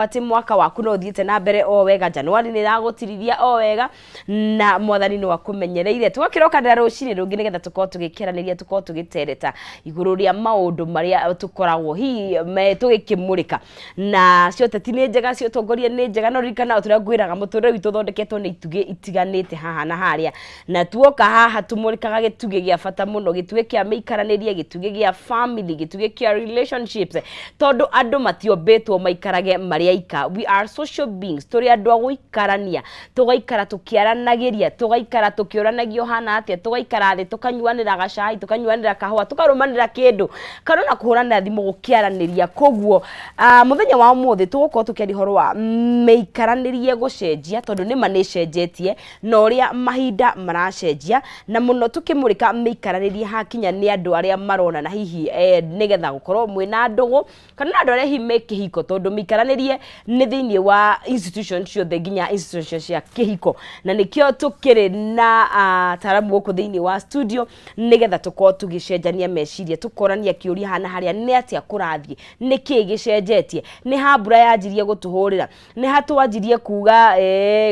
Atĩ mwaka waku no ũthiĩte na mbere o wega, Januari nĩ ĩragũtirithia o wega na Mwathani no akũmenyereire. Tũgakĩrokanĩra rũcinĩ rũngĩ nĩgetha tũkorwo tũgĩkĩaranĩria, tũkorwo tũgĩtereta igũrũ rĩa maũndũ marĩa tũkoragwo hihi tũgĩkĩmũrĩka. Na cia ũteti nĩ njega, cia ũtongoria nĩ njega, no ririkana o ta ũrĩa ngwĩraga, mũtũrĩre witũ ũthondeketwo nĩ itugĩ itiganĩte haha na harĩa. Na tuoka haha tũmũrĩkaga gĩtugĩ gĩa bata mũno, gĩtugĩ kĩa mĩikaranĩrie, gĩtugĩ gĩa family, gĩtugĩ kĩa relationships, tondũ andũ matiombĩtwo maikarage marĩ aika. We are social beings, tũrĩ andũ a gũikarania, tũgaikara tũkĩaranagĩria, tũgaikara tũkĩũranagia ũhana atĩa, tũgaikara thĩ tũkanyuanĩra gacai, tũkanyuanĩra kahũa, tũkarũmanĩra kĩndũ, kana ona kũhũranĩra thimũ gũkĩaranĩria. Koguo mũthenya wa ũmũthĩ tũgũkorwo tũkĩaria ũhoro wa mĩikaranĩrie gũcenjia, tondũ nĩma nĩ ĩcenjetie na ũrĩa mahinda maracenjia, na mũno tũkĩmũrĩka mĩikaranĩrie hakinya nĩ andũ arĩa maronana hihi nĩgetha gũkorwo mwĩna ndũgũ, kana na andũ arĩa hihi me kĩhiko, tondũ mĩikaranĩrie nĩ thĩinĩ wa institution ciothe nginya institution cia kĩhiko. Na nĩkĩo tũkĩrĩ na ataaramu gũkũ thĩinĩ wa studio nĩgetha tũkorwo tũgĩcenjania meciria, tũkorania kĩũria hana harĩa nĩ atĩa kũrathiĩ, nĩkĩĩ gĩcenjetie, nĩ ha mbura yanjirie gũtũhũrĩra, nĩ ha twanjirie kuga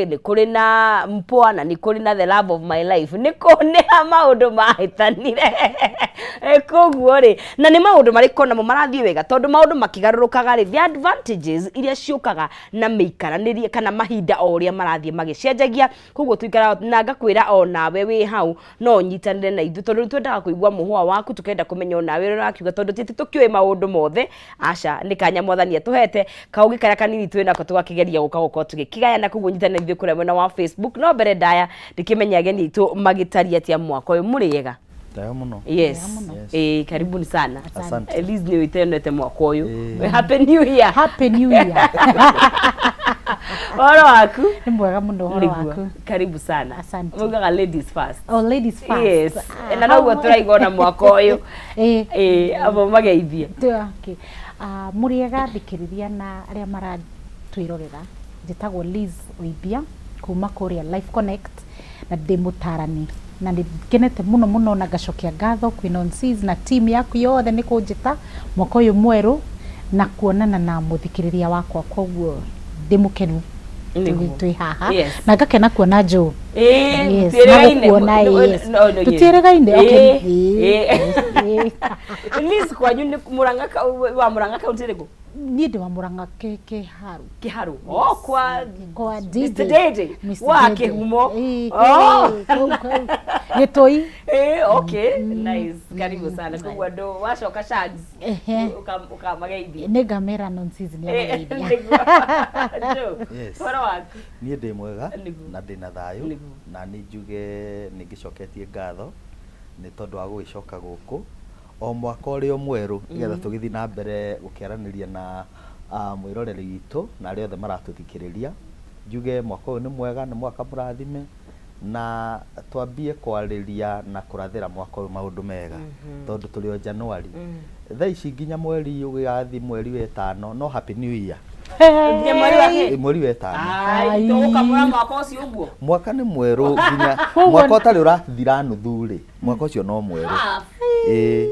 nĩ kũrĩ na mpoa na nĩ kũrĩ na the love of my life, nĩ kũ nĩ ha maũndũ mahĩtanire. Koguo rĩ, na nĩ maũndũ marĩkũ namo marathiĩ wega, tondũ maũndũ makĩgarũrũkaga rĩ, the advantages iria ciũkaga na mĩikaranĩrie kana mahinda o ũrĩa marathiĩ magĩcenjagia. Koguo tũikaraga na ngakwĩra o nawe wĩ hau no ũnyitanĩre na ithuĩ, tondũ nĩ twendaga kũigua mũhũa waku, tũkenda kũmenya o nawe ũrĩa ũrakiuga, tondũ ti atĩ tũkĩũĩ maũndũ mothe, aca, nĩ kanya Mwathani atũhete, kaũgĩ karĩa kanini twĩ nako tũgakĩgeria gũka gũkorwo tũgĩkĩgayana. Koguo nyitanĩra na ithuĩ kũrĩa mwena wa Facebook. No mbere ndaya ndĩkĩmenye ageni aitũ magĩtariĩ atĩa mwaka ũyũ. Mũrĩega? Tayo mũno. Yes. Yes. Karibuni sana. Asante. Liz nĩ wĩtenete mwaka ũyũ. Happy New Year. Happy New Year. Ũhoro waku? Nĩ mwega mũno, ũhoro Nĩguo. waku? Karibu sana. Asante. Mugaga ladies first. Oh, ladies first. Yes. Ah, Na noguo tũraigua ona mwaka ũyũ. Abo mageithie. Okay. Ah, mũrĩega thikĩrĩria na arĩa maratwĩrorera, njĩtagwo Liz Oibia kuma kũrĩa Life Connect na ndĩ mũtarani, na nĩ ngenete mũno mũno na ngacokia ngatho kwĩ Nonsis na team yaku yothe nĩ kũnjĩta mwaka ũyũ mwerũ na kuonana na mũthikĩrĩria wakwa, koguo ndĩ mũkenu Nĩguo. twĩ haha na ngakena kuona Joe. Yes, na Tũtiĩrĩgaine. gũkuona, yes. No, no, yes. Tũtiĩrĩgaine, okay. Liz, kwanyu nĩ Murang'a wa Murang'a kaunti ĩrĩkũ? Niĩ ndĩ wa Murang'a Kĩharu. Kĩharu. Oh, kwa Kwa Mr. Dede. Dede. Mr. Wa Dede. Kĩhumo. Kũu, kũu. Gĩtũi. Okay. Nice. Karibu sana. Koguo andũ wacoka Shags ũkamageithia. Nĩ ngamera Nonsis nĩ amageithia. Nĩguo. Joe, Yes. ũhoro waku? Niĩ ndĩ mwega Nĩguo. na ndĩ na thayũ. Na nĩ njuge nĩ ngĩcoketie ngatho nĩ tondũ wa gũgĩcoka gũkũ o mwaka ũrĩ o mwerũ, nĩgetha tũgĩthiĩ na mbere gũkĩaranĩria na mwĩroreri witũ na arĩa othe maratũthikĩrĩria. Njuge mwaka ũyũ nĩ mwega, nĩ mwaka mũrathime, na twambie kwarĩria na kũrathĩra mwaka ũyũ maũndũ mega, tondũ tũrĩ o January. Thaa ici nginya mweri ũgĩgathiĩ mweri wetano no Happy New Year. Nginya mweri wa kĩ? Mweri wetano. Ai, tũgũkamũra mwaka ũcio ũguo. Mwaka nĩ mwerũ nginya mwaka ũtarĩ ũrathira nuthu rĩ, mwaka ũcio no mwerũ. Half. Ĩĩ.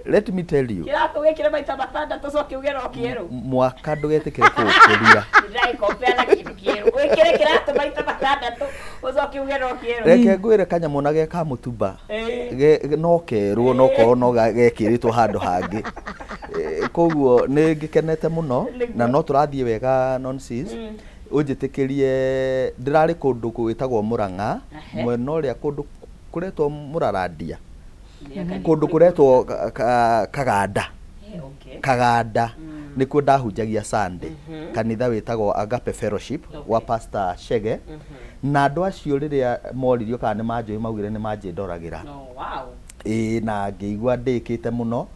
Let me tell you. Kĩratũ wĩkĩre maita matandatũ coke uge no kĩerũ. Mwaka ndũgetĩkĩre kũũkũria. Ndĩragĩkompea na kĩndũ kĩerũ. Wĩkĩre kĩratũ maita matandatũ ũcoke uge no kĩerũ. Reke ngwĩre kanyamũ na ge ka mũtumba no kerwo no korwo no gekĩrĩtwo handũ hangĩ. Koguo nĩ ngĩkenete mũno na no tũrathiĩ wega, Nonsis. Ũnjĩtĩkĩrie, ndĩrarĩ kũndũ gwĩtagwo Mũrang'a, mwena ũrĩa kũndũ kũretwo Mũrarandia, kũndũ kũretwo Kaganda. Kaganda nĩkuo ndahunjagia Sunday, kanitha wĩtagwo Agape Fellowship wa Pastor Chege. Na andũ acio rĩrĩa moririo kana nĩ manjũĩ, maugire nĩ manjĩndoragĩra. Oh, wow. Ĩĩ, na ngĩigua ndĩkĩte mũno.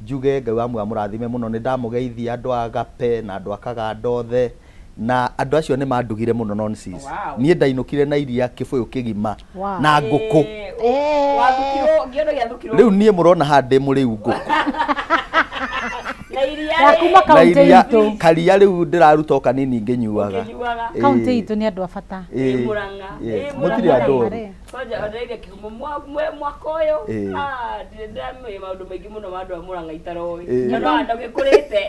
Njuge Ngai wa muoyo amũrathime mũno. Nĩ ndamũgeithia andũ a Agape na andũ a Kaganda othe, na andũ acio nĩ mandugire mũno, Nonsis. Niĩ ndainũkire na iria kĩbũyũ kĩgima na ngũkũ. Wathukirwo ngĩona gĩathukirwo. Rĩu niĩ mũrona haha ndĩ mũrĩu ngũkũ. Na iria Ya kuma na kaunti iria itũ. Karia rĩu ndĩraruta o kanini ngĩnyuaga. Ũkĩnyuaga. Kaunti itũ nĩ andũ a bata. Mũrang'a. Yes. Ĩ, Mũtirĩ Mũrang'a. andũ oru. Kwanja ondereire kĩhumo mwaka ũyũ. Ah, ndĩramenya maũndũ maingĩ mũno ma andũ a Mũrang'a itaroĩ. Na no andũ gĩkũrĩte.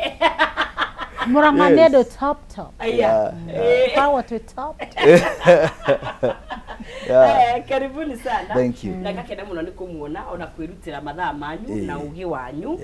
Murang'a nĩ Yes. andũ top top. Aya. Yeah, Koragwo twĩ top top. Yeah. Karibuni sana. Thank you. Na ngakena muno nĩ kũmuona ona kwĩrutĩra mathaa manyu na ũgĩ wanyu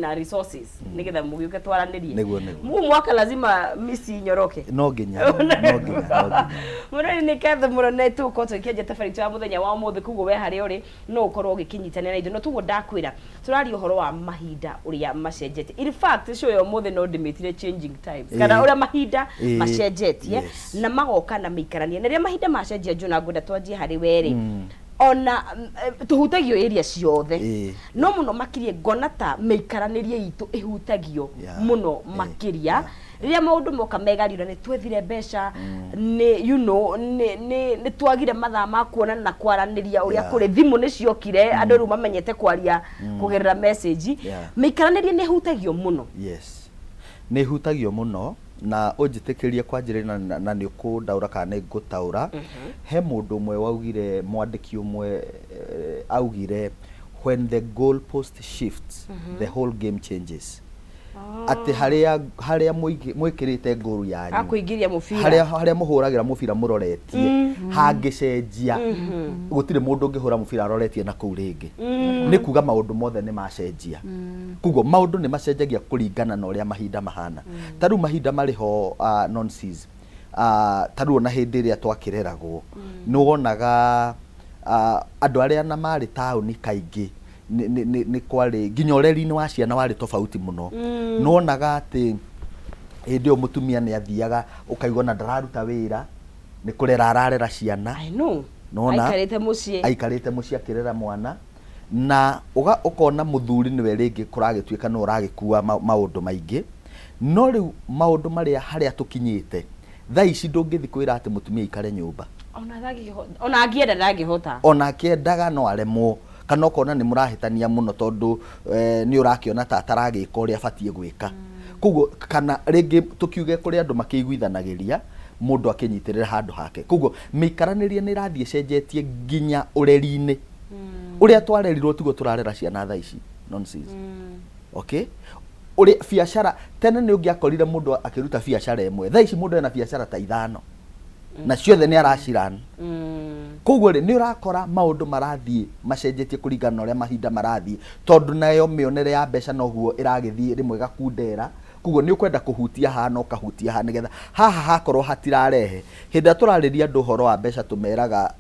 na resources nĩgetha mũgĩũke twaranĩrie. Nĩguo, nĩguo. Muu mwaka lazima misi nyoroke. No nginya, no nginya, no nginya. Mũno nĩ ngatho mũno nĩ tũgũkorwo tũgĩkĩanjia tabarĩra itũ ya mũthenya wa ũmũthĩ, koguo we harĩa ũrĩ no ũkorwo ũgĩkĩnyitanĩra na ithuĩ. No tuguo ndakwĩra, tũraria ũhoro wa mahinda ũrĩa macenjetie. In fact, show ya ũmũthĩ no ndĩmĩtire Changing Times, kana ũrĩa mahinda macenjetie na magoka na mĩikaranie. Na rĩrĩa mahinda macenjia, Njũna, ngwenda twanjie harĩ werĩ. Ona tũhutagio area ciothe, no mũno makĩria ngona ta mĩikaranĩrie itũ ĩhutagio mũno makĩria rĩrĩa maũndũ moka megariũra. Nĩ twethire mbeca, nĩ you know nĩ nĩ nĩ twagire mathaa ma kuonana na kwaranĩria ũrĩa kũrĩ. Thimũ nĩ ciokire, andũ rĩu mamenyete kwaria kũgerera message. Mĩikaranĩrie nĩ ĩhutagio mũno. Yes, nĩ ihutagio mũno, na ũnjĩtĩkĩrie kwanjĩrĩria na nĩ ũkũndaũra kana nĩ ngũtaũra. He mũndũ ũmwe waugire, mwandĩki ũmwe augire, "When the goal post shifts, the whole game changes." Atĩ harĩa mwĩkĩrĩte ngũru yanyu akũingĩria mũbira, harĩa mũhũragĩra mũbira mũroretie hangĩcenjia, gũtirĩ mũndũ ũngĩhũra mũbira aroretie na kũu rĩngĩ. Nĩ kuga maũndũ mothe nĩ macenjia. Koguo maũndũ nĩ macenjagia kũringana na ũrĩa mahinda mahana. Ta rĩu mahinda marĩ ho, nonsense, ta rĩu ona hĩndĩ ĩrĩa twakĩreragwo, nĩ wonaga andũ arĩa na marĩ taũni kaingĩ nĩ kwarĩ nginya ũreri-inĩ wa ciana warĩ tofauti mũno. Nĩ wonaga atĩ hĩndĩ ĩyo mũtumia nĩ athiaga, ũkaigua ona ndararuta wĩra, nĩ kũrera ararera ciana. I know. Nona? Aikarĩte mũciĩ. Aikarĩte mũciĩ akĩrera mwana, na ũkona mũthuri nĩwe rĩngĩ kũragĩtuĩka nĩwe ũragĩkua maũndũ maingĩ. No rĩu maũndũ marĩa harĩa tũkinyĩte thaa ici, ndũngĩthi kwĩra atĩ mũtumia aikare nyũmba. Ona ndangĩhota, ona angĩenda ndangĩhota. Ona akĩendaga no aremwo, kana ũkona nĩ mũrahĩtania mũno tondũ nĩ ũrakĩona ta ataragĩka ũrĩa abatiĩ gwĩka. Koguo kana rĩngĩ tũkiuge kũrĩ andũ makĩiguithanagĩria, mũndũ akĩnyitĩrĩra handũ hake. Koguo mĩikaranĩrie nĩ ĩrathiĩ ĩcenjetie, nginya ũreri-inĩ. Ũrĩa twarerirwo tiguo tũrarera ciana thaa ici, nonsense. Okay, ũrĩ biacara, tene nĩ ũngĩakorire mũndũ akĩruta biacara ĩmwe. Thaa ici mũndũ ena biacara ta ithano na ciothe nĩ araciran. Koguo rĩ, nĩ ũrakora maũndũ marathiĩ macenjetie kũringana na ũrĩa mahinda marathiĩ, tondũ nayo mĩonere ya mbeca noguo ĩragĩthiĩ, rĩmwe ĩgakundera. Koguo nĩ ũkwenda kũhutia haha na ũkahutia haha, nĩgetha haha hakorwo hatirarehe. Hĩndĩ ĩrĩa tũrarĩria andũ ũhoro wa mbeca, tũmeraga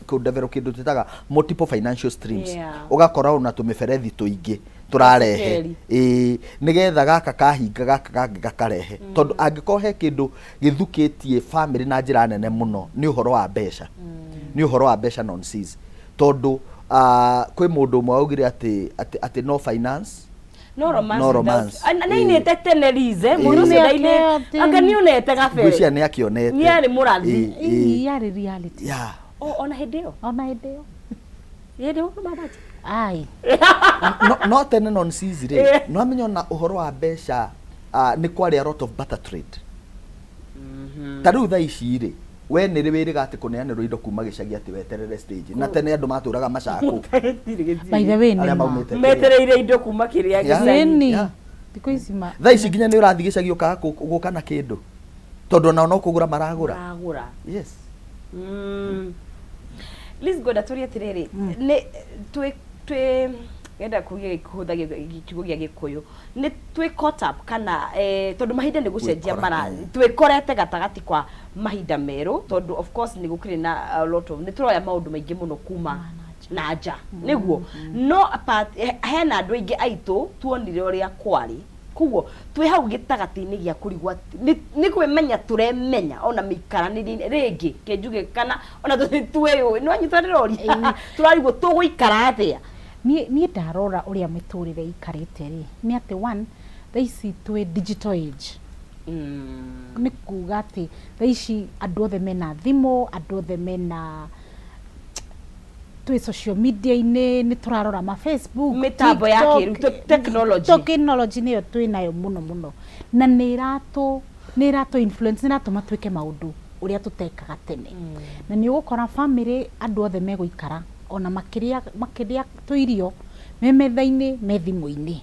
kũdevelop kĩndũ twĩtaga multiple financial streams. Ũgakora ona tũmĩberethi tũingĩ tũrarehe. Cukeri. Ĩĩ, nĩgetha gaka kahinga, gaka kangĩ gakarehe, tondũ angĩkorwo he kĩndũ gĩthukĩtie family na njĩra nene mũno, nĩ ũhoro wa mbeca, nĩ ũhoro wa mbeca, nonsense. Tondũ kwĩ mũndũ ũmwe waugire atĩ no finance no romance. No romance. Nĩ ainĩte tene Lize, mũndũ ũcio Ĩĩ. ndainĩ anga nĩ onete gabere. Ngwĩciria nĩ akĩonete. Nĩ arĩ mũrathi. Ĩĩ, Ĩĩ, ĩĩ. yarĩ reality. Ona hĩndĩ ĩyo. Ona hĩndĩ ĩyo. Hĩndĩ ĩyo mamaji. Ai. No tene, nonsense rĩ, no amenya ona ũhoro wa mbeca, nĩ kwarĩ a lot of barter trade. Ta rĩu thaa ici rĩ, we nĩ rĩ wĩrĩga atĩ kũneanĩrwo indo kuma gĩcagi atĩ weterere stage? Na tene andũ matũraga macakũ. By the way, arĩa nĩ ma. maumĩte kĩrĩa. Metereire indo kuma kĩrĩa gĩcagi. Ĩni. Thikũ ici ma. Thaa ici nginya nĩ ũrathiĩ gĩcagi ũkaga gũka na kĩndũ, tondũ onao no kũgũra maragũra. Maragũra. Yes. Liz, ngwenda tũrie atĩrĩrĩ, nĩ twĩ ngenda kugia kũhũthagia kiugo gĩa Gĩkũyũ, nĩ twĩ caught up kana tondũ mahinda nĩ gũcenjia Gwĩkora, mara twĩkorete gatagatĩ kwa mahinda merũ, tondũ of course nĩ gũkĩrĩ na a lot of, nĩ tũroya maũndũ maingĩ mũno kuma na nja, nĩguo no apart, hena andũ aingĩ aitũ tuonire ũrĩa kwarĩ. Koguo twĩ hau gĩtagatĩ-inĩ gĩa kũrigwo atĩ nĩ kwĩmenya tũremenya ona mĩikaranĩrie rĩngĩ kĩnjuge kana ona tũtituĩyũĩ. Nĩ wanyita ndĩroria, tũrarigwo tũgũikara atĩa. Niĩ ndarora ũrĩa mĩtũrĩre ĩikarĩte rĩ, nĩ atĩ one, thaa ici twĩ digital age. Nĩ kuga atĩ thaa ici andũ othe mena thimũ, andũ othe mena, twĩ social media-inĩ, nĩ tũrarora ma Facebook, Mĩtambo ya TikTok. kĩrĩu, technology. Technology nĩyo twĩ nayo mũno mũno, na nĩ ĩratũ influence, nĩ ĩratũma twĩke maũndũ ũrĩa tũtekaga tene. Na nĩ ũgũkora family andũ othe megũikara ona makĩrĩa tũirio me metha-inĩ, me thimũ-inĩ.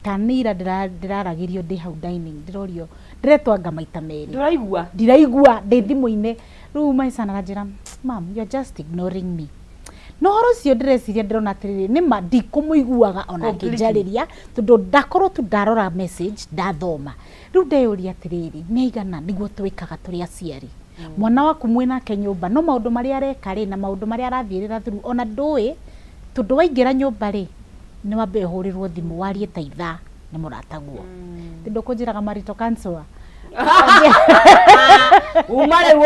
Ta nĩ ira ndĩraragĩrio ndĩ hau dining, ndĩrorio ndĩretwanga maita merĩ. Ndũraigua? Ndiraigua, ndĩ thimũ-inĩ. Rĩu my son aranjĩra, "Mom, you're just ignoring me." Na ũhoro ũcio ndĩreciria, ndĩrona atĩrĩrĩ, nĩma ndikũmũiguaga ona Completely. akĩnjarĩria, tondũ ndakorwo tu ndarora message ndathoma. Rĩu ndeyũria atĩrĩrĩ, nĩ aigana nĩguo twĩkaga tũrĩ aciari? Mwana waku mwĩ nake nyũmba, no maũndũ marĩa areka rĩ, na maũndũ marĩa arathiĩrĩra through, ona ndũĩ, tondũ waingĩra nyũmba rĩ, nĩ wambe ũhũrĩrwo thimũ warie ta ithaa nĩ mũrataguo. Ti ndũkũnjĩraga marital counselor? Uma rĩu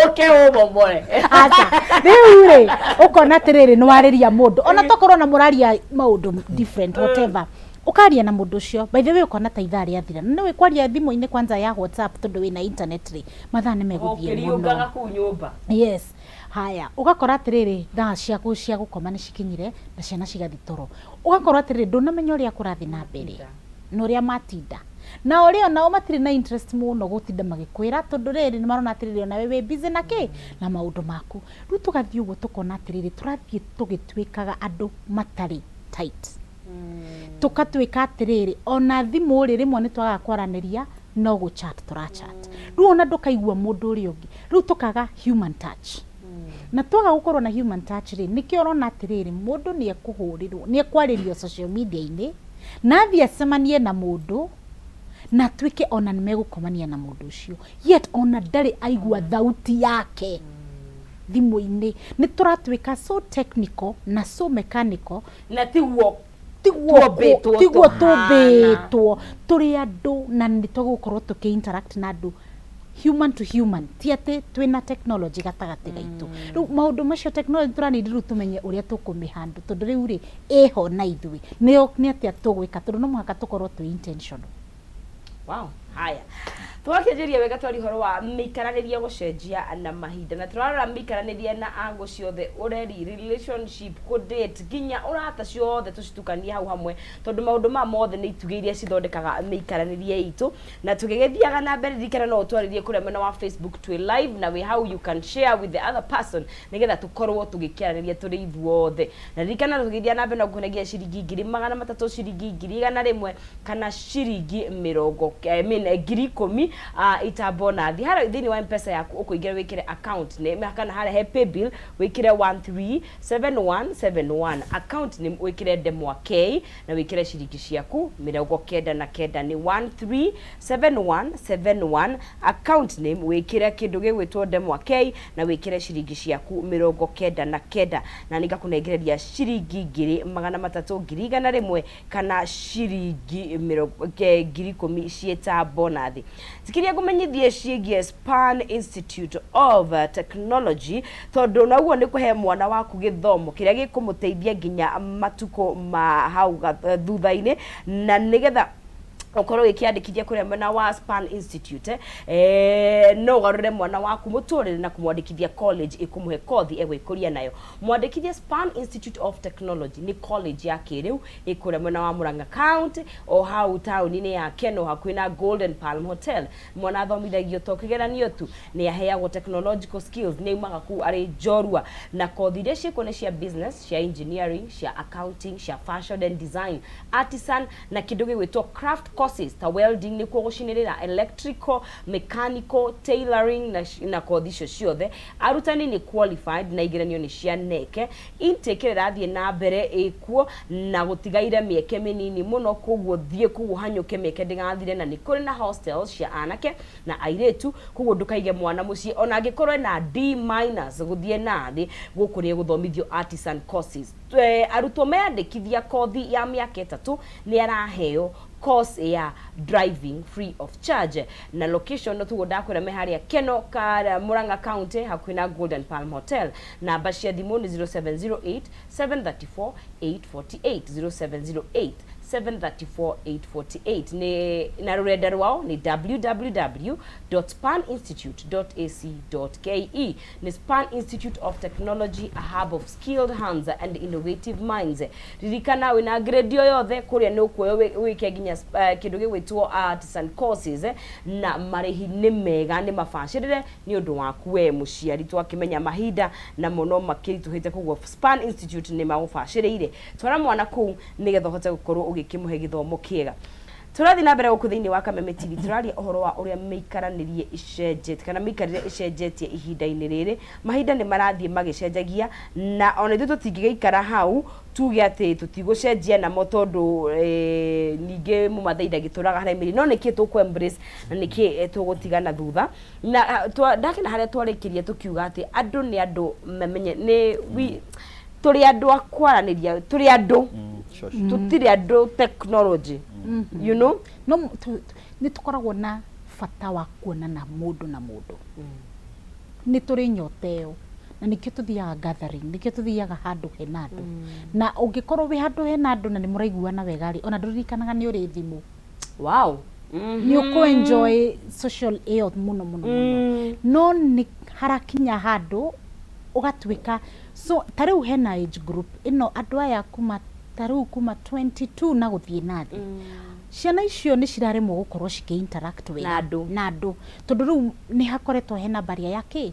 ũke ũmomore. Aca, rĩu rĩ, ũkona atĩrĩrĩ, nĩ warĩria mũndũ, ona tokorwo na mũraria maũndũ different, whatever, ũkaria na mũndũ ũcio, by the way, ũkona ta ithaa rĩathira. Na nĩũĩ kwaria thimũ-inĩ kwanza ya WhatsApp, tondũ wĩna internet rĩ, mathaa nĩ megũthiĩ ũkĩriũngaga mũno. Kũu nyũmba. Yes. Haya, ũgakora atĩrĩrĩ, thaa ciaku cia gũkoma nĩ cikinyire na ciana cigathiĩ toro, ũgakorwo atĩrĩrĩ, ndũnamenya ũrĩa kũrathiĩ na mbere na ũrĩa matinda na ũrĩa onao matirĩ na interest mũno gũtinda magĩkwĩra, tondũ rĩrĩ, nĩ marona atĩrĩrĩ, onawe wĩ busy na kĩ na maũndũ maku. Rĩu tũgathiĩ ũguo, tũkona atĩrĩrĩ, tũrathiĩ tũgĩtuĩkaga andũ matarĩ tight, tũkatuĩka atĩrĩrĩ, ona thimũ rĩ, rĩmwe nĩ twagaga kwaranĩria, no gũ chat tũrachat. Rĩu ona ndũkaigua mũndũ ũrĩa ũngĩ. Rĩu tũkaga human touch, na twaga gũkorwo na human touch rĩ, nĩkĩo ũrona atĩrĩrĩ, mũndũ nĩ ekũhũrĩrwo, nĩ ekwarĩrio social media-inĩ, na athiĩ acemanie na mũndũ na atuĩke ona nĩ megũkomania na mũndũ ũcio, yet ona ndarĩ aigua thauti yake thimũ-inĩ. Nĩ tũratuĩka so technical na so mechanical. Na tiguo tiguo tũmbĩtwo tiguo tũhana. Tũmbĩtwo tũrĩ andũ na nĩ tũgũkorwo tũkĩ interact na andũ human to human, ti atĩ twĩna technology gatagatĩ gaitũ. Rĩu maũndũ macio technology tũranindi, rĩu tũmenye ũrĩa tũkũmĩhandle, tondũ rĩu rĩ, ĩho na ithuĩ nĩyo nĩ atĩa tũgwĩka, tondũ no mũhaka tũkorwo twĩ intentional. Wow. Haya, twakĩanjĩria wega, twari ũhoro wa mĩikaranĩrie gũcenjia na mahinda, na tũrarora mĩikaranĩrie na ango ciothe, ũreri, relationship, kũdate, nginya ũrata, ciothe tũcitukanie hau hamwe, tondũ maũndũ maya mothe nĩ itugĩ iria cithondekaga mĩikaranĩrie itũ. Na tũgĩgĩthiaga na mbere, ririkana no ũtwarĩrie kũrĩa mwena wa Facebook, twĩ live, na wĩ hau you can share with the other person, nĩgetha tũkorwo tũgĩkĩaranĩria tũrĩ ithuothe. Na ririkana, tũgĩthiĩ na mbere no ngũnegia ciringi 300,000, ciringi 100,000, kana ciringi mĩrongo, I mean, 10,000 ita bonathi harĩa thĩinĩ wa Mpesa yaku. Ũkũingĩra wĩkĩre account name, kana harĩa he paybill wĩkĩre 137171, account name wĩkĩre Ndemwa K, na wĩkĩre ciringi ciaku 99. Nĩ 137171, account name wĩkĩre kĩndũ gĩgwĩtwo Ndemwa K, na wĩkĩre ciringi ciaku 99, na nĩngakũnengereria ciringi 300,000, 100,000, kana ciringi 10,000 ciĩta bonathi. Tikiria ngũmenyithie ciĩgiĩ Span Institute of Technology, tondũ naguo nĩ kũhe mwana waku gĩthomo kĩrĩa gĩkũmũteithia nginya matukũ ma hau thutha-inĩ. Na nĩgetha ũkorwo ũgĩkĩandĩkithia kũrĩa mwena wa Span Institute, no ũgarũre mwana waku mũtũrĩre na kũmwandĩkithia college ĩkũmũhe kothi egwĩkũria nayo. Mwandĩkithie Span Institute of Technology, nĩ college ya kĩrĩu ĩkũrĩa mwena wa Murang'a County, o hau taũni-inĩ ya Keno, hakuhĩ na Golden Palm Hotel. Mwana athomithagio to kĩgeranio tu, nĩ aheagwo technological skills, nĩ aumaga kũu arĩ njorua. Na kothi iria ciĩkuo nĩ cia business, cia engineering, cia accounting, cia fashion and design, artisan, na kĩndũ gĩgwĩtwo craft courses ta welding, nĩkuo gũcinĩrĩra, electrical, mechanical, tailoring, na kothi icio ciothe arutani nĩ qualified na igeranio nĩ cia KNEC. Intake ĩrĩa ĩrathiĩ na mbere ĩkuo na gũtigaire mĩeke mĩnini mũno, koguo thiĩ kũu ũhanyũke mĩeke ndĩgathire. Na nĩ kũrĩ na hostels cia anake na airĩtu, koguo ndũkaige mwana mũciĩ ona angĩkorwo ena D minus gũthiĩ na thĩ. Gũkũ nĩ gũthomithio artisan courses. Arutwo meyandĩkithia kothi ya mĩaka 3 nĩ araheo course ya driving free of charge. Na location no tuguo ndakwĩra, me harĩa Keno ka Murang'a County, hakuhĩ na Golden Palm Hotel. Namba cia thimũ nĩ 0708 734 848, 0708 734 848, nĩ na rũrenda rwao nĩ www.spaninstitute.ac.ke. Nĩ Span Institute of Technology, a hub of skilled hands and innovative minds. Ririkana, wĩna grade o yothe kũrĩa nĩ ũkuoywo wĩke nginya kĩndũ gĩgwĩtwo artisan courses, na marĩhi nĩ mega, nĩ mabacĩrĩre nĩ ũndũ waku we mũciari. Twakĩmenya mahinda na mũno makĩritũhĩte, koguo Span Institute nĩ magũbacĩrĩire. Twara mwana kũu nĩgetha ũhote gũkorwo ũgĩkĩra. Tũgĩkĩmũhe gĩthomo kĩega. Tũrathiĩ na mbere gũkũ thĩinĩ wa Kameme TV, tũraria ũhoro wa ũrĩa mĩikaranĩrie ĩcenjetie kana mĩikarĩre ĩcenjetie ihinda-inĩ rĩrĩ. Mahinda nĩ marathiĩ magĩcenjagia na ona ithuĩ tũtingĩgĩikara hau tuge atĩ tũtigũcenjia namo tondũ ningĩ mũmathai ndagĩtũraga harĩa mĩri, no nĩkĩ tũkũ embrace na nĩkĩ tũgũtiga na thutha. Na ndakena harĩa twarĩkĩria tũkiuga atĩ andũ nĩ andũ mamenye nĩ tũrĩ andũ a kwaranĩria, tũrĩ andũ, tũtirĩ andũ technology, you know. No nĩ tũkoragwo na bata wa kuonana mũndũ na mũndũ. Nĩ tũrĩ nyota ĩyo na nĩkĩo tũthiaga gathering, nĩkĩo tũthiaga handũ hena andũ. Na ũngĩkorwo wĩ handũ hena andũ na nĩ mũraiguana wega rĩ, ona ndũririkanaga nĩ ũrĩ thimũ. Wow. Nĩ ũkũ enjoy social ĩyo mũno mũno mũno. No nĩ harakinya handũ ũgatuĩka, so ta rĩu hena age group ĩno, andũ aya kuma ta rĩu kuma 22 na gũthiĩ na thĩ. Ciana icio nĩ ciraremwo gũkorwo cikĩ interact wega Na andũ. na andũ, tondũ rĩu nĩ hakoretwo hena barrier ya kĩ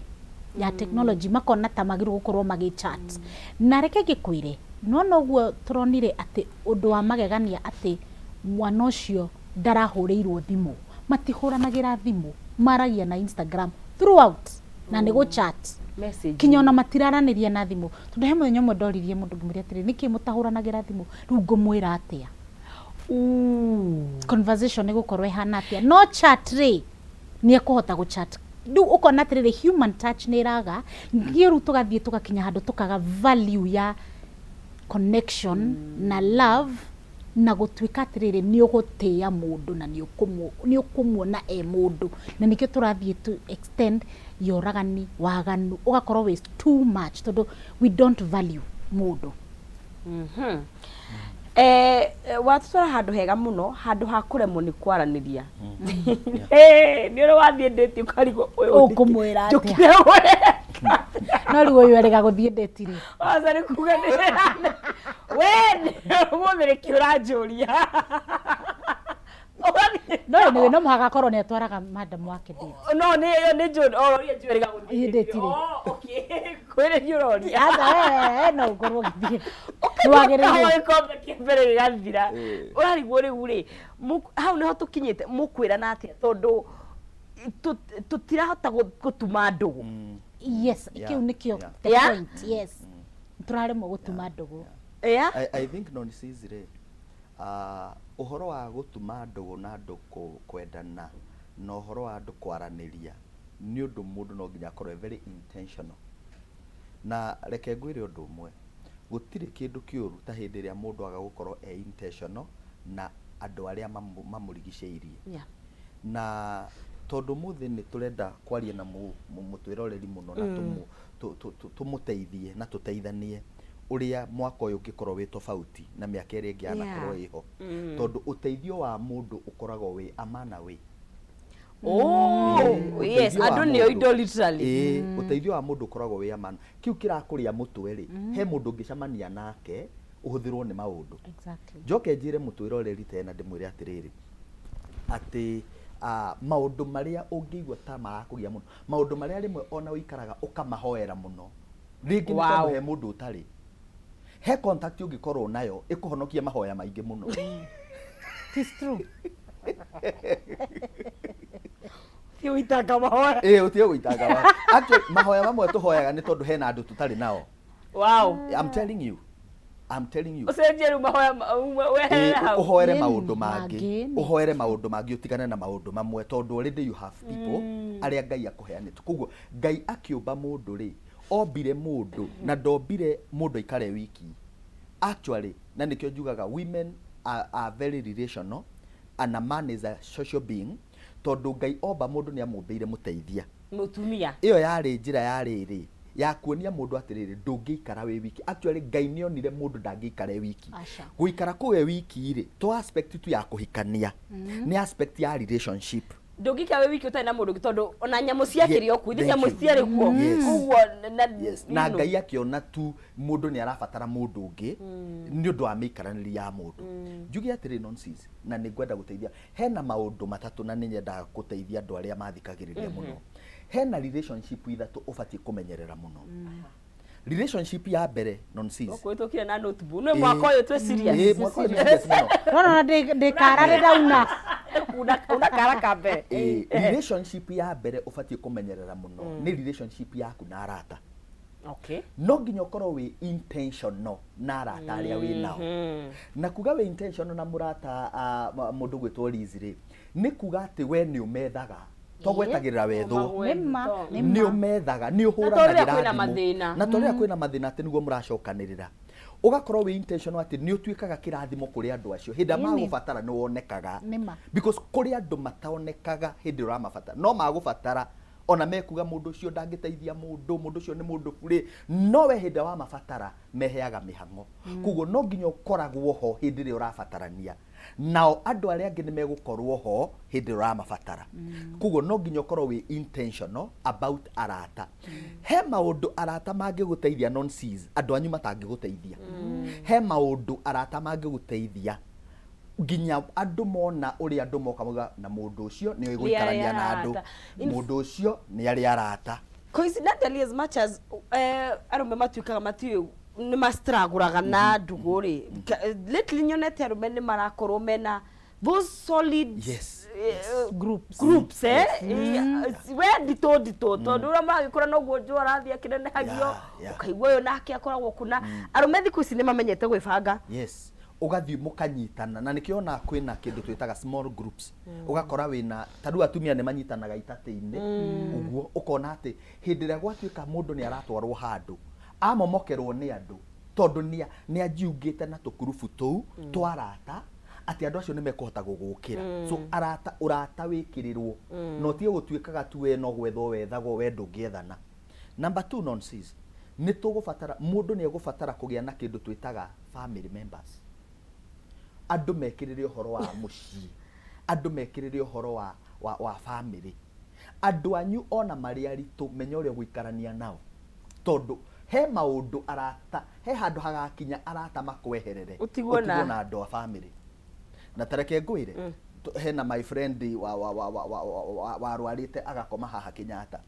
ya technology, makona ta magĩrĩirwo gũkorwo magĩ chat. Na reke ngĩkwĩre, nĩwona ũguo tũronire atĩ ũndũ wa magegania atĩ mwana ũcio ndarahũrĩirwo thimũ, matihũranagĩra thimũ, maragia na Instagram throughout na nĩ gũ chat. Message. Kinya ona matiraranĩria na thimũ, tondũ he mũthenya ũmwe ndoririe mũndũ ngĩmwĩra atĩrĩ, nĩkĩ mũtahũranagĩra thimũ, rĩu ngũmwĩra atĩa? Conversation ĩgũkorwo ĩhana atĩa? No chat rĩ, nĩ ekũhota gũ chat. Rĩu ũkona atĩrĩrĩ, human touch nĩ ĩraga, nginya rĩu tũgathiĩ tũgakinya handũ tũkaga value ya connection na love na gũtuĩka atĩrĩrĩ nĩ ũgũtĩĩa mũndũ na nĩ ũkũmuona e mũndũ, na nĩkĩo tũrathiĩ to extend ya ũragani, waganu ũgakorwo wĩ too much tondũ we don't value mũndũ. Watũtwara handũ hega mũno, handũ ha kũremwo nĩ kwaranĩria. Nĩ ũrĩ wathiĩ ndĩti ũkarigwo ũyũ Ũkũmwĩra atĩa? Njũkire ũreka. No rĩu ũyũ erĩga gũthiĩ ndĩti rĩ. Aca nĩ kuga nĩ we ũmũthĩ nĩkĩ ũranjũria? Ũgathiĩ No anyway, no mũhaka akorwo nĩ atwaraga madam wake date. No nĩ ĩyo nĩ njũĩ ororia njũĩ rĩga gũthiĩ Ĩ date rĩ. Oh, okay. Kwĩrĩria ũroria. Aca we no ũkorwo ũgĩthiĩ. Nĩ wagĩrĩirwo. Gĩkombe kĩa mbere gĩgathira. Ũrarigwo rĩu rĩ, hau nĩho tũkinyĩte, mũkwĩrana atĩa tondũ tũtirahota gũtuma ndũgũ. Yes, kĩu nĩkĩo the point. Yes. Tũraremwo gũtuma ndũgũ. I think nonsense rĩ, ũhoro wa gũtuma ndũgũ na andũ kwendana na ũhoro wa andũ kwaranĩria nĩ ũndũ mũndũ no nginya akorwo e very intentional. Na reke ngwĩre ũndũ ũmwe, gũtirĩ kĩndũ kĩũru ta hĩndĩ ĩrĩa mũndũ aga gũkorwo e intentional na andũ arĩa mamũrigicĩirie. Na tondũ ũmũthĩ nĩ tũrenda kwaria na mũtwĩroreri mũno na tũmũteithie na tũteithanie ũrĩa mwaka ũyũ ũngĩkorwo wĩ tofauti na mĩaka ĩrĩa ĩngĩ yanakorwo ĩho. Tondũ ũteithio wa mũndũ ũkoragwo wĩ a man away. Oh, yes, Ũteithio wa andũ nĩo mũndũ. indo literally. Ĩĩ, ũteithio wa mũndũ ũkoragwo wĩ a man. Kĩu kĩrakũrĩa mũtwe rĩ, he mũndũ ũngĩcemania nake ũhũthĩrwo nĩ maũndũ. Njoke njĩre mũtwĩroreri tena ndĩmwĩre atĩrĩrĩ, atĩ maũndũ marĩa ũngĩigua ta marakũgia mũno, maũndũ marĩa rĩmwe ona ũikaraga ũkamahoera mũno, rĩngĩ nĩ tondũ he mũndũ ũtarĩ. He contact ũngĩkorwo nayo ĩkũhonokie mahoya maingĩ mũno. It is true. Ũtige gũitanga mahoya. Ĩĩ, ũtige gũitanga mahoya. Actually, mahoya mamwe tũhoyaga nĩ tondũ hena andũ tũtarĩ nao. Wow. I'm telling you. I'm telling you. Ũcenjie rĩu mahoya weherere hau. Ũhoere maũndũ mangĩ. Ũhoere maũndũ mangĩ ũtigane na maũndũ mamwe tondũ already you have people arĩa Ngai akũheanĩte. Koguo Ngai akĩũmba mũndũ rĩ, ombire mũndũ na ndombire mũndũ aikare wiki. Actually, na nĩkĩo njugaga women are very relational and a man is a social being, tondũ Ngai omba mũndũ nĩ amũmbĩire mũteithia. Mũtumia. Ĩyo yarĩ njĩra ya rĩrĩ, ya kuonia mũndũ atĩrĩrĩ, ndũngĩikara wĩ wiki. Actually, Ngai nĩ onire mũndũ ndangĩikara e wiki. Aca. Gũikara kũu e wiki rĩ, to aspect tu ya kũhikania, nĩ aspect ya relationship. Ndũngĩikara wĩ wiki ũtarĩ na mũndũ ũngĩ, tondũ ona nyamũ ciakĩrĩ o kuo, ithe nyamũ Thank you. citiarĩ kuo. Yes. Koguo na, Yes. Na you know. Ngai akĩona tu mũndũ nĩ arabatara mũndũ ũngĩ nĩ ũndũ wa mĩikaranĩrie ya mũndũ. Njuge atĩrĩ nonsense, na nĩ ngwenda gũteithia. Hena maũndũ matatũ na nĩ nyendaga gũteithia andũ arĩa mathikagĩrĩria mũno. Hena relationship ithatũ ũbatiĩ kũmenyerera mũno. Relationship ya mbere, nonsense. Kũhĩtũkire na notebook nĩ mwaka ũyũ twĩ serious. Ĩĩ, mwaka ũyũ nĩ serious mũno. Rora ndĩkara rĩrauna. Una kara ka mbere. Ĩĩ, relationship ya mbere ũbatiĩ kũmenyerera mũno nĩ relationship yaku na arata. No nginya ũkorwo wĩ intentional na arata arĩa wĩ nao. Na kuga wĩ intentional na mũrata, mũndũ gwĩtwo Liz rĩ, nĩ kuga atĩ we nĩ ũmethaga, to gwetagĩrĩra wethwo. Nĩma. Nĩ ũmethaga, nĩ Na to rĩrĩa ũhũranagĩra kwĩna thimũ. Mathĩna. Na to rĩrĩa kwĩna mathĩna atĩ nĩguo mũracokanĩrĩra, ũgakorwo wĩ intentional atĩ nĩ ũtuĩkaga kĩrathimo kũrĩ andũ acio hĩndĩ ĩrĩa magũbatara, nĩ wonekaga. Because kũrĩ andũ mataonekaga hĩndĩ ĩrĩa ũramabatara, no magũbatara ona mekuga mũndũ ũcio ndangĩteithia mũndũ, mũndũ ũcio nĩ mũndũ burĩ, no we hĩndĩ ĩrĩa wamabatara meheaga mĩhang'o. Koguo no nginya ũkoragwo ho hĩndĩ ĩrĩa ũrabatarania, nao andũ arĩa angĩ nĩ megũkorwo ho hĩndĩ ĩrĩa ũramabatara. Koguo no nginya ũkorwo wĩ intentional about arata. He maũndũ arata mangĩgũteithia, nonsense, andũ anyu matangĩgũteithia. He maũndũ arata mangĩgũteithia nginya andũ mona ũrĩa andũ moka mauga na mũndũ ũcio nĩ oĩ gũikarania na andũ. Arata. Mũndũ ũcio nĩ arĩ arata. Coincidentally, as much as arũme matuĩkaga matiũĩ nĩ mastragũraga na ndũgũ rĩ, lately nyonete arũme nĩ marakorwo mena those solid groups. Groups, we nditũ nditũ, tondũ ũrĩa maragĩkũra noguo njũ arathiĩ akĩnenehagio. Ũkaigua ũyũ nake akoragwo kuna. Arũme thikũ ici nĩ mamenyete gwĩbanga. Yes, ũgathiĩ mũkanyitana, na nĩkĩo ona kwĩna kĩndũ twĩtaga small groups. Ũgakora wĩna ta rĩu atumia nĩ manyitanaga itatĩ-inĩ ũguo, ũkona atĩ hĩndĩ ĩrĩa gwatuĩka mũndũ nĩ aratwarwo handũ, amomokerwo nĩ andũ, tondũ nĩ anjiungĩte na tũkurubu tũu twa arata, atĩ andũ acio nĩ mekũhota gũgũkĩra. So arata, ũrata wĩkĩrĩrwo, na ũtige gũtuĩkaga tu we no gwethwo wethagwo, we ndũngĩethana. Number two, nonsense, nĩ tũgũbatara, mũndũ nĩ egũbatara kũgĩa na kĩndũ twĩtaga family members. Andũ mekĩrĩre ũhoro wa mũciĩ, andũ mekĩrĩre ũhoro wa family. Andũ anyu ona marĩ aritũ, menya ũrĩa ũgũikarania nao, tondũ he maũndũ arata, he handũ hagakinya arata makweherere. Ũtigwo na andũ a family. Na tareke ngwĩre, hena my friend wa warwarĩte agakoma haha Kenyatta.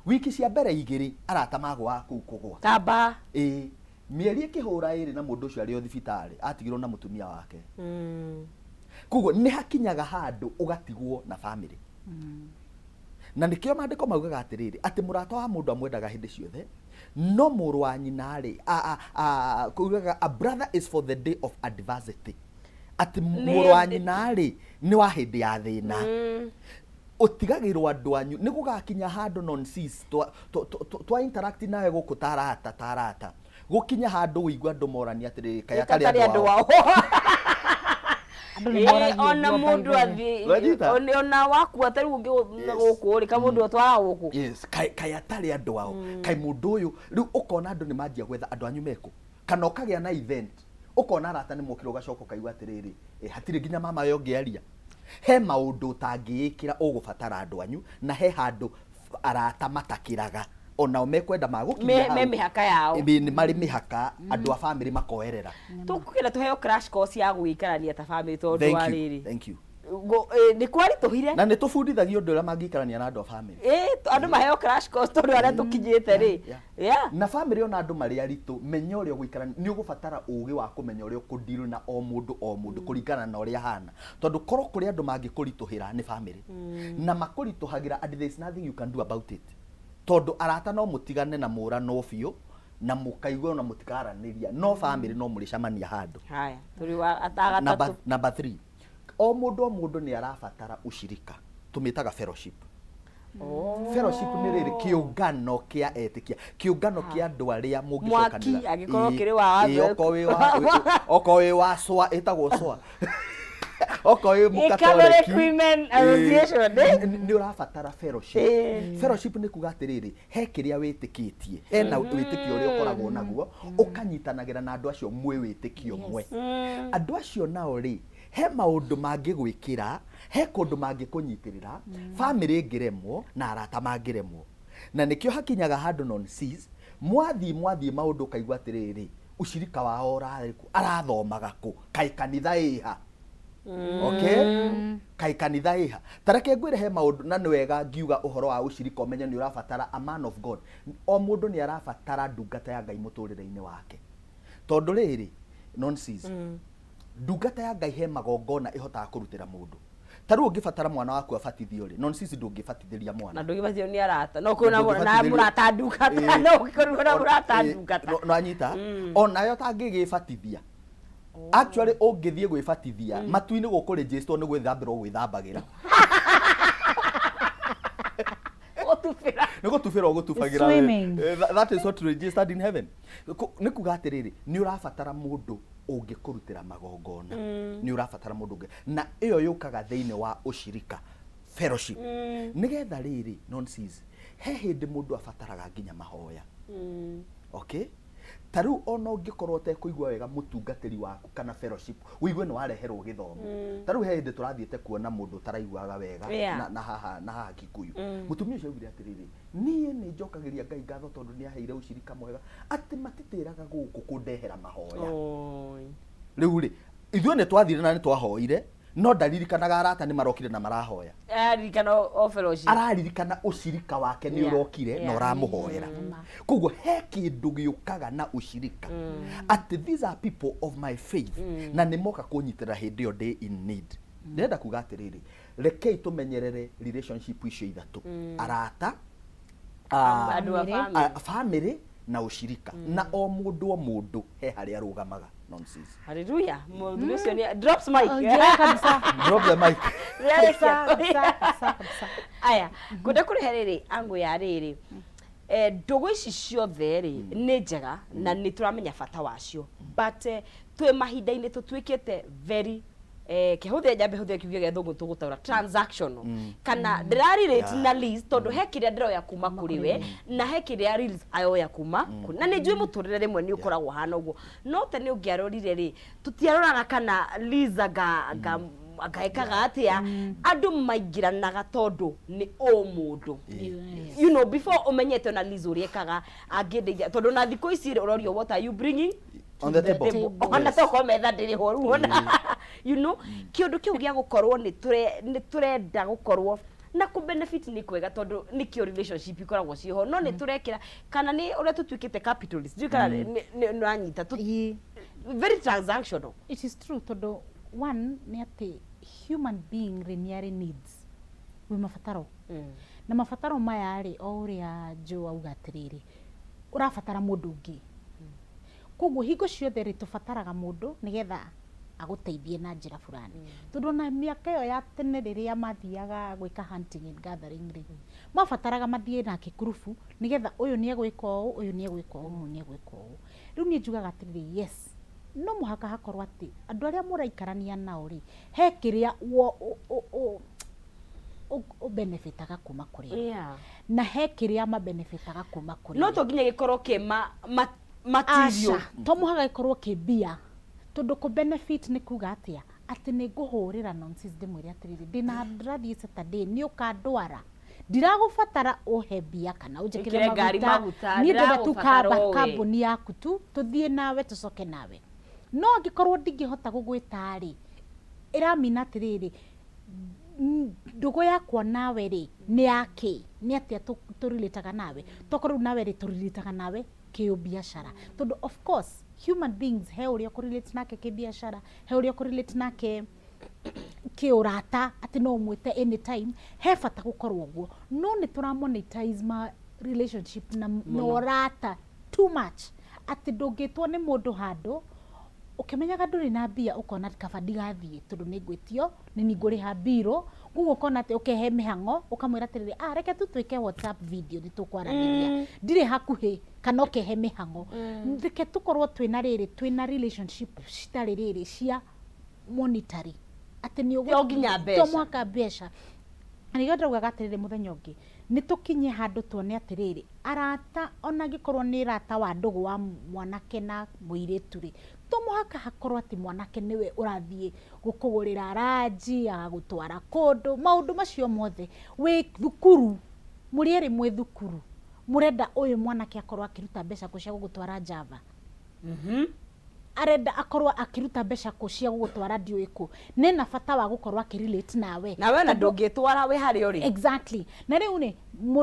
Wiki cia mbere 2 arata magwaga kũu kũgwa. Kamba. Ĩĩ, mĩeri ĩkĩhũra 2 na mũndũ ũcio arĩ o thibitarĩ, atigirwo na mũtumia wake. Koguo nĩ hakinyaga handũ ũgatigwo na family. Na nĩkĩo maandĩko maugaga atĩrĩrĩ, atĩ mũrata wa mũndũ amwendaga hĩndĩ ciothe, no mũrũ wa nyina rĩ, kugaga a brother is for the day of adversity, atĩ mũrũ wa nyina rĩ nĩ wa hĩndĩ ya thĩna. Ũtigagĩrwo andũ anyu nĩ gũgakinya handũ, nonsense, twa interact nawe gũkũ ta arata, ta arata, gũkinya handũ ũigue andũ morania atĩrĩrĩ, kaĩ atarĩ andũ ao. Andũ nĩ moragia Ona ũguo, mũndũ by the way. athiĩ Wanyita? Ona wakua ta rĩu ũngĩ gũkũ rĩ, kamũndũ atwara gũkũ. Yes, kaĩ atarĩ andũ ao, kaĩ mũndũ ũyũ rĩu. Ũkona andũ nĩ manjia gwetha andũ anyu mekũ, kana ũkagĩa na event, ũkona arata nĩ mokire, ũgacoka ũkaigua atĩrĩrĩ, hatirĩ nginya mama we ũngĩaria. He maũndũ ũtangĩĩkĩra, ũgũbatara andũ anyu, na he handũ arata matakĩraga, onao mekwenda magũkinya Me hau. Mĩhaka yao. Ĩ, nĩ marĩ mĩhaka, andũ a family makoerera. Tũkũgĩra tũheo crash course ya gũikarania ta family, tondũ Thank wa you, rĩrĩ thank you. Nĩ kwaritũhire. Na nĩ tũbundithagio ũndũ ũrĩa mangĩikarania na andũ a family. Andũ maheo crash course, tondũ arĩa tũkinyĩte rĩ. Na family, ona andũ marĩ aritũ, menya ũrĩa ũgũikarania. Nĩ ũgũbatara ũgĩ wa kũmenya ũrĩa ũkũdeal na o mũndũ, o mũndũ kũringana na ũrĩa ahana, tondũ korwo kũrĩ andũ mangĩkũritũhĩra nĩ family, na makũritũhagĩra and there is nothing you can do about it, tondũ arata no mũtigane na mũranwo biũ na mũkaigua na mũtikaranĩria, no family no mũrĩcemania handũ. Haya, tũrĩ wa agatatũ. Number three, o mũndũ, o mũndũ nĩ arabatara ushirika, tũmĩtaga fellowship. Fellowship nĩ rĩrĩ, kĩũngano kĩa etĩkia, kĩũngano kĩa andũ arĩa Mwaki, mũngĩcokanĩra. Angĩkorwo kĩrĩ wa Okorwo wĩ wa cwa, ĩtagwo cwa, okorwo wĩ Catholic mũkatoleki. Women Association, eh? Nĩ ũrabatara fellowship. Fellowship nĩ kuga atĩrĩrĩ, he kĩrĩa wĩtĩkĩtie, hena wĩtĩkio ũrĩa ũkoragwo naguo, ũkanyitanagĩra na andũ acio mwĩ wĩtĩkio ũmwe. Andũ acio nao rĩ, he maũndũ mangĩgwĩkĩra, he kũndũ mangĩkũnyitĩrĩra, family ĩngĩremwo na arata mangĩremwo. Na nĩkĩo hakinyaga handũ, nonsense, mwathiĩ maũndũ, ũkaigua atĩrĩrĩ, ushirika wao ũrarĩ kũ, arathomaga kũ, kaĩ kanitha ĩha. Okay, kaĩ kanitha ĩha? Ta reke ngwĩre, he maũndũ na nĩ wega ngiuga ũhoro wa ũcirika ũmenye nĩ ũrabatara a man of God. O mũndũ nĩ arabatara ndungata ya Ngai mũtũrĩre-inĩ wake, tondũ rĩrĩ, nonsense, ndungata ya Ngai he magongona ĩhotaga kũrutĩra mũndũ. Ta rĩu ũngĩbatara mwana waku abatithio rĩ, nonsense, ndũngĩbatithĩria mwana. Na ndũngĩbatithio nĩ arata no kwĩna Na na mũrata ndungata. No ũngĩkorirwo na mũrata ndungata. No anyita onayo tangĩgĩbatithia. Actually, ũngĩthiĩ gwĩbatithia matu-inĩ gũkũregister nĩ gwĩthambĩra ũgwĩthambagĩra. Gũtubĩra. Nĩ gũtubĩra ũgũtubagĩra. Swimming. That is what registered in heaven. Nĩ kuga atĩrĩrĩ, nĩ ũrabatara mũndũ ũngĩkũrutĩra magongona, nĩ ũrabatara mũndũ ũngĩ, na ĩyo yũkaga thĩinĩ wa ũcirika, fellowship, nĩgetha rĩrĩ, nonsense, he hĩndĩ mũndũ abataraga nginya mahoya. Okay, ta rĩu ona ũngĩkorwo ũtekũigua wega mũtungatĩri waku kana fellowship, ũigue nĩ wareherwo gĩthomo. Ta rĩu he hĩndĩ tũrathiĩte kuona mũndũ ũtaraiguaga wega na haha Kikuyu. Mũtumia ũcio augire atĩrĩrĩ, niĩ nĩ njokagĩria Ngai ngatho tondũ nĩ aheire ũcirika mwega, atĩ matitĩraga gũkũ kũndehera mahoya. Oi. Rĩu rĩ, ithuĩ nĩ twathire na nĩ twahoire, no ndaririkanaga arata nĩ marokire na marahoya. Araririkana o fellowship. Araririkana ũcirika wake nĩ ũrokire na ũramũhoera. Koguo he kĩndũ gĩũkaga na ũcirika, atĩ these are people of my faith na nĩ moka kũnyitĩrĩra hĩndĩ ĩyo ndĩ in need. Ndĩrenda kuga atĩrĩrĩ, rekei tũmenyerere relationship icio ithatũ: arata, andũ a family. Family. Family na ũcirika, na o mũndũ o mũndũ he harĩa arũgamaga, nonsense. Hallelujah. Mũthuri ũcio nĩ drops mic. Oh, yeah, kabisa. Drop the mic. Kabisa, kabisa, kabisa, kabisa. Aya, ngwenda kũrehe rĩrĩ angu ya rĩrĩ, ndũgũ ici ciothe rĩ nĩ njega na nĩ tũramenya bata wacio, but twĩ mahinda-inĩ tũtuĩkĩte very, kĩhũthĩre, njambe hũthĩre kiugo gĩa gĩthũngũ tũgũtaũra transactional, kana ndĩra relate na Liz tondũ he kĩrĩa ndĩroya kuma kũrĩ we na he kĩrĩa Liz ayoya kuma kũrĩ, na nĩ njũĩ mũtũrĩre rĩmwe nĩ ũkoragwo hana ũguo. No tene ũngĩarorire rĩ, tũtiaroraga kana Liz anga anga ekaga atĩa. Andũ maingĩranaga tondũ nĩ ũmũndũ, before ũmenyete ona Liz ũrĩa ekaga angĩndeithia, tondũ na thikũ ici rĩ, ũrorio, "What are you bringing on the table?" Table. Ona tokorwo metha ndĩrĩ ho rĩu ona kĩũndũ kĩu gĩa gũkorwo nĩ tũrenda gũkorwo na kũ benefit nĩ kwega, tondũ nĩkĩo relationship ikoragwo ciĩho, no nĩ tũrekĩra kana nĩ ũrĩa tũtuĩkĩte capitalist, ndiũĩ kana nĩ ũranyita. Very transactional. It is true, tondũ one nĩ atĩ human being rĩ nĩ arĩ needs, wĩ mabataro, na mabataro maya rĩ, o ũrĩa Joe auga atĩrĩrĩ, ũrabatara mũndũ ũngĩ. Koguo hingo ciothe rĩ, tũbataraga mũndũ nĩgetha agũteithie na njĩra fulani, tondũ ona mĩaka ĩyo ya tene rĩrĩa mathiaga gwĩka hunting and gathering rĩ, mabataraga mathiĩ nake kurubu nĩgetha ũyũ nĩ egwĩka ũũ, ũyũ nĩ egwĩka ũũ, ũyũ nĩ egwĩka ũũ. Rĩu niĩ njugaga atĩrĩrĩ, yes, no mũhaka hakorwo atĩ andũ arĩa mũraikarania nao rĩ, he kĩrĩa ũbenefitaga kuma kũrĩ o na he kĩrĩa mabenefitaga kuma kũrĩ No we. to nginya gĩkorwo kĩ ma material. Aca, to mũhaka gĩkorwo kĩ mbia, tondũ kũ benefit nĩ kuga atĩa? Atĩ nĩ ngũhũrĩra nonsense ndĩmwĩre atĩrĩrĩ, ndĩna ndĩrathiĩ Saturday, nĩ ũkandwara, ndiragũbatara ũhe mbia kana ũnjĩkĩre Wĩkĩre ngari maguta, niĩ ndĩrenda tu ndĩragũbatara kamba ũĩ. Kambuni yaku tu tũthiĩ nawe tũcoke nawe. No angĩkorwo ndingĩhota gũgwĩta rĩ, ĩramina atĩrĩrĩ, ndũgũ yakwa nawe rĩ nĩ yakĩ? Nĩ atĩa tũrelataga nawe? Tokorwo rĩu nawe rĩ, tũrelataga nawe kĩũbiacara, tondũ of course human beings he ũrĩa ũkũrelate nake kĩbiacara, he ũrĩa ũkũrelate nake kĩũrata, atĩ no ũmwĩte anytime. He bata gũkorwo ũguo, no nĩ tũra monetize ma relationship na ũrata too much, atĩ ndũngĩtwo nĩ mũndũ handũ ũkĩmenyaga ndũrĩ na mbia, ũkona kaba ndigathiĩ tondũ nĩ ngwĩtio nĩ ni ngũrĩha mbirũ. Koguo ũkona atĩ ũkehe mĩhang'o, ũkamwĩra atĩrĩrĩ, ah, reke tu twĩke WhatsApp video, nĩ tũkwaranĩria, ndirĩ hakuhĩ, kana ũkehe mĩhang'o. Reke tũkorwo twĩna rĩrĩ, twĩna relationship citarĩ rĩrĩ cia monetary, atĩ nĩ To nginya mbeca. To mũhaka mbeca. Na nĩkĩo ndaugaga atĩrĩrĩ, mũthenya ũngĩ nĩ tũkinye handũ tuone atĩrĩrĩ, arata ona angĩkorwo nĩ rata wa ndũgũ wa mwanake na mũirĩtu rĩ, to mũhaka hakorwo atĩ mwanake nĩwe ũrathiĩ gũkũgũrĩra ranji, agagũtwara kũndũ, maũndũ macio mothe. Wĩ thukuru, mũrĩ erĩ mwĩ thukuru, mũrenda ũyũ mwanake akorwo akĩruta mbeca kũ cia gũgũtwara Java? Arenda akorwo akĩruta mbeca kũ cia gũgũtwara ndiũĩ kũ? Nena bata wa gũkorwo akĩ relate nawe. Na we ona ndũngĩtwara wĩ harĩa ũrĩ. Exactly. Na rĩu rĩ,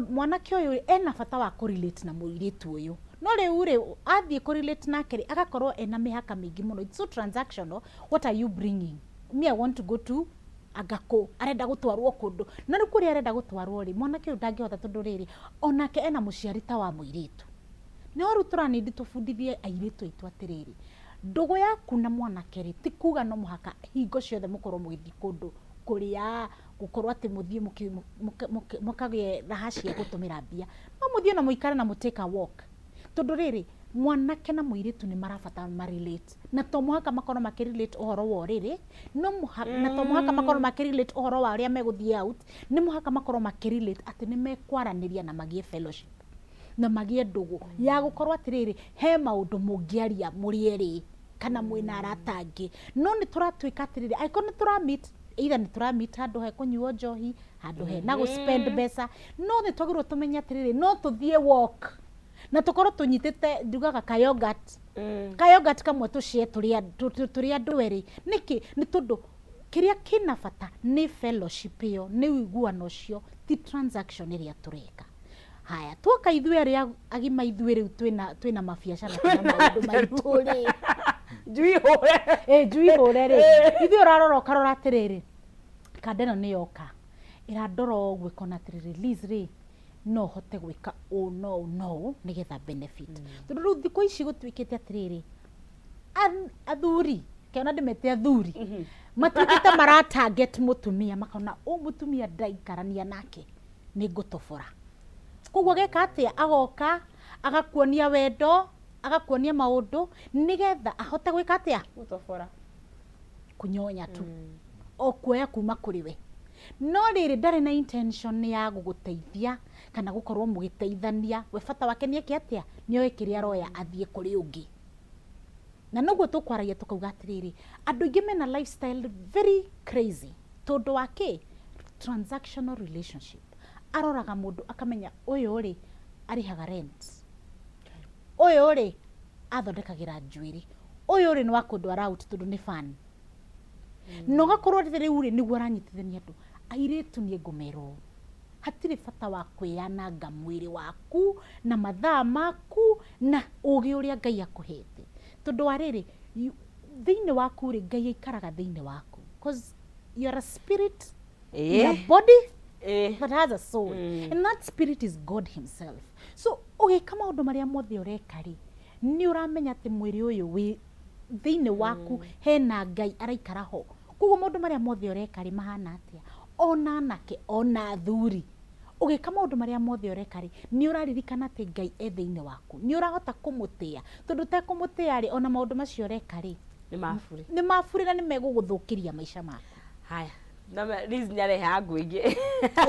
mwanake ũyũ rĩ, ena bata wa kũ relate na mũirĩtu ũyũ. No rĩu rĩ, athiĩ kũ relate nake rĩ, agakorwo ena mĩhaka mĩingĩ mũno. It's so transactional. What are you bringing? Me, I want to go to anga kũ. Arenda gũtwarwo kũndũ. Na rĩu kũrĩa arenda gũtwarwo rĩ, mwanake ũyũ ndangĩhota tondũ rĩrĩ, onake ena mũciari ta wa mũirĩtu. No rĩu tũra need tũbundithie airĩtu aitũ atĩrĩrĩ, ndũgũ yaku na mwanake rĩ, ti kuga no mũhaka hingo ciothe mũkorwo mũgĩthiĩ kũndũ kũrĩa, gũkorwo atĩ mũthiĩ mũkagĩe raha cia gũtũmĩra mbia. No mũthiĩ ona mũikare na mũ take a walk. Tondũ rĩrĩ, mwanake na mũirĩtu nĩ marabatara ma relate. Na to mũhaka makorwo makĩ relate ũhoro wa ũrĩrĩ, no mũhaka, na to mũhaka makorwo makĩ relate ũhoro wa ũrĩa megũthiĩ out, nĩ mũhaka makorwo makĩ relate atĩ nĩ mekwaranĩria na magĩe fellowship. Na magĩe ndũgũ ya gũkorwo atĩrĩrĩ, he maũndũ mũngĩaria mũrĩ erĩ kana mwĩna arata angĩ. No nĩ tũratuĩka atĩrĩrĩ, angĩkorwo nĩ tũra meet, either nĩ tũra meet handũ he kũnyuo njohi, handũ hena gũ spend mbeca, no nĩ twagĩrĩirwo tũmenye atĩrĩrĩ, no tũthiĩ walk na tũkorwo tũnyitĩte, njugaga ka yogurt, ka yogurt kamwe tũ share tũrĩ andũ erĩ. Nĩkĩ? Nĩ tondũ kĩrĩa kĩna bata nĩ fellowship ĩyo, nĩ ũiguano ũcio, ti transaction ĩrĩa tũreka. Haya, tuoka ithuĩ arĩa agima, ithuĩ rĩu twĩna mabiacara, twĩna maũndũ maitũ rĩ. Njui hũre. Ĩ, njui hũre rĩ, ithuĩ ũrarora ũkarora atĩrĩrĩ, kanda ĩno nĩ yoka ĩrandora ũguo ĩkona atĩrĩrĩ, Liz rĩ, no hote gwĩka ũũ no ũũ no ũũ nĩgetha benefit. Tondũ rĩu thikũ ici gũtuĩkĩte atĩrĩrĩ, athuri, kĩona ndĩmete athuri, matuĩkĩte mara target mũtumia, makona ũũ mũtumia ndaikarania nake nĩ ngũtobora. Koguo ageka atĩa? Agoka agakuonia wendo, agakuonia maũndũ nĩgetha ahote gwĩka atĩa? Gũtobora. Kũnyonya tu, o kuoya kuma kũrĩ we. No rĩrĩ, ndarĩ na intention ya gũgũteithia kana gũkorwo mũgĩteithania. We bata wake nĩ eke atĩa? Nĩ oe kĩrĩa aroya athiĩ kũrĩ ũngĩ. Na noguo tũkwaragia tũkauga atĩrĩrĩ, andũ aingĩ mena lifestyle very crazy tondũ wa kĩ? Transactional relationship. Aroraga mũndũ akamenya ũyũ rĩ arĩhaga rent, ũyũ rĩ athondekagĩra njuĩrĩ, ũyũ rĩ nĩ wa kũndwara out tondũ nĩ fan. Na ũgakorwo rĩu rĩ nĩguo aranyitithania andũ. Airĩtu, niĩ ngũmera ũũ, hatirĩ bata wa kwĩyananga mwĩrĩ waku na mathaa maku na ũgĩ ũrĩa Ngai akũhete, tondũ wa rĩrĩ, thĩinĩ waku rĩ, Ngai aikaraga thĩinĩ waku, cause you are a spirit in a body that has a soul, and that spirit is God himself. So ũgĩka maũndũ marĩa mothe ũreka rĩ, nĩ ũramenya atĩ mwĩrĩ ũyũ wĩ thĩinĩ waku hena Ngai araikara ho. Koguo maũndũ marĩa mothe ũreka rĩ, mahana atĩa? Ona anake ona athuri, ũgĩka maũndũ marĩa mothe ũreka rĩ, nĩ ũraririkana atĩ Ngai e thĩinĩ waku. Nĩ ũrahota kũmũtĩa, tondũ ũtekũmũtĩa rĩ, ona maũndũ macio ũreka rĩ, nĩ mabure. Nĩ mabure na nĩ megũgũthũkĩria maica maku. Haya, na Liz nĩ arehaga ngũ ingĩ.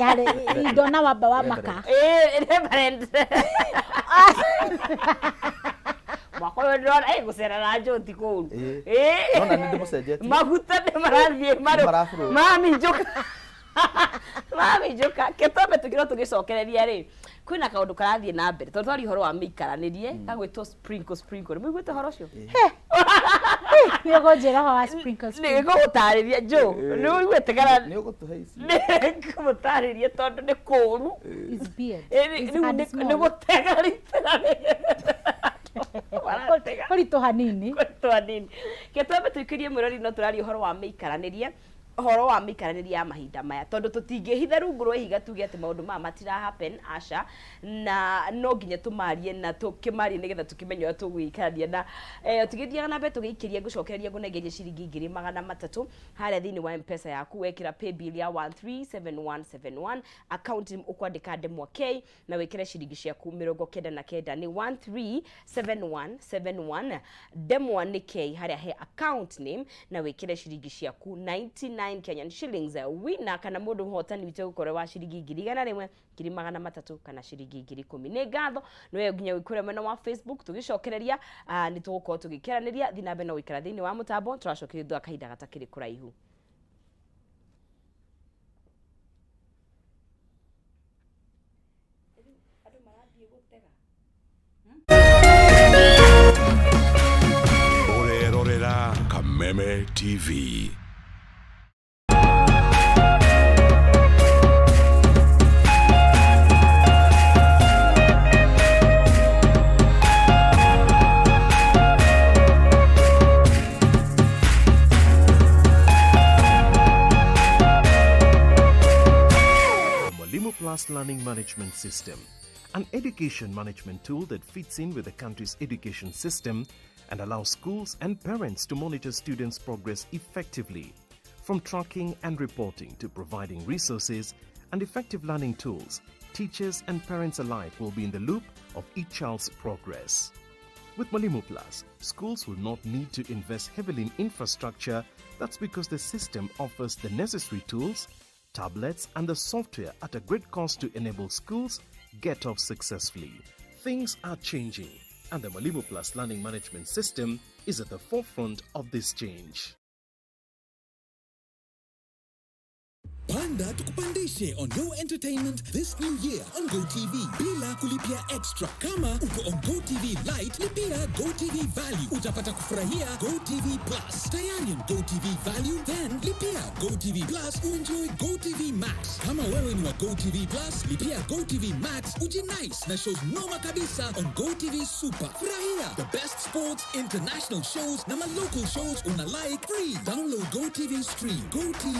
Yarĩ ndona wamba wa maka. Reverend mwaka ũyũ ndĩrona gũcera na njũti kũu. Nona nĩ ndĩmũcenjetie. Maguta nĩ marathiĩ marũ. Maraflow. Mami njũka, mami njũka kĩtombe tũkĩrwo tũgĩcokereria rĩ, kwĩna kaũndũ karathiĩ na mbere tondũ twaria ũhoro wa mĩikaranĩrie gagwĩtwo sprinkle sprinkle. Nĩ mũiguĩte ũhoro ũcio? Nĩ ũkũnjĩra ũhoro wa sprinkle Nĩ sprinkle. ngũgũtarĩria njũ, nĩ ũiguĩte kana? Nĩ ũgũtũhe ici. Nĩ ngũmũtarĩria tondũ nĩ kũũru. His beard Ĩ, is rĩu hard nĩ small. gũtega literally. Maratega. Kũritũ hanini. Kũritũ hanini. Ke twambe tũikĩrie mwĩrori, no tũraria ũhoro wa mĩikaranĩrie, ũhoro wa mĩikaranĩrie ya mahinda maya, tondũ tũtingĩhitha rungu rwa ihiga tuge atĩ maũndũ maya matira happen, aca. Na no nginya tũmarie na tũkĩmarie nĩgetha tũkĩmenye ũrĩa tũgũikarania na tũgĩthiaga na mbere tũgĩikĩria. Ngũcokereria ngũnengerie ciringi 300,000 harĩa thĩinĩ wa M-Pesa yaku wekĩra paybill ya 137171, account ũkwandĩka ndemwa K na wĩkĩre ciringi ciaku 99. Nĩ 137171, ndemwa nĩ K harĩa he account name, na wĩkĩre ciringi ciaku 99 Kenyan shillings. Wina kana mũndũ mũhotani witũ egũkorwo wa ciringi 100,000, 300,000 kana ciringi 10,000. Nĩ ngatho nĩwe nginya wĩ mwena wa Facebook. Tũgĩcokereria nĩ tũgũkorwo tũgĩkeranĩria. Thiĩ na mbere na gũikara thĩinĩ wa mũtambo, tũracokeria thutha wa kahinda gatakĩrĩ kũraihu. Andũ marathiĩ gũtega. Kameme TV. The Mwalimu Plus Learning Management System, an education management tool that fits in with the country's education system and allows schools and parents to monitor students' progress effectively. From tracking and reporting to providing resources and effective learning tools, teachers and parents alike will be in the loop of each child's progress. With Mwalimu Plus, schools will not need to invest heavily in infrastructure. That's because the system offers the necessary tools, tablets, and the software at a great cost to enable schools get off successfully. Things are changing, and the Mwalimu Plus Learning Management System is at the forefront of this change. Panda tukupandishe on your entertainment this new year on GoTV bila kulipia extra. Kama uko on GoTV Lite, lipia GoTV Value, utapata kufurahia GoTV Plus. Tayari on GoTV Value, then lipia GoTV Plus uenjoy GoTV Max. Kama wewe ni wa GoTV Plus, lipia GoTV Max ujinice na shows noma kabisa on GoTV Super. Furahia the best sports, international shows na ma local shows una like free. Download GoTV Stream. GoTV.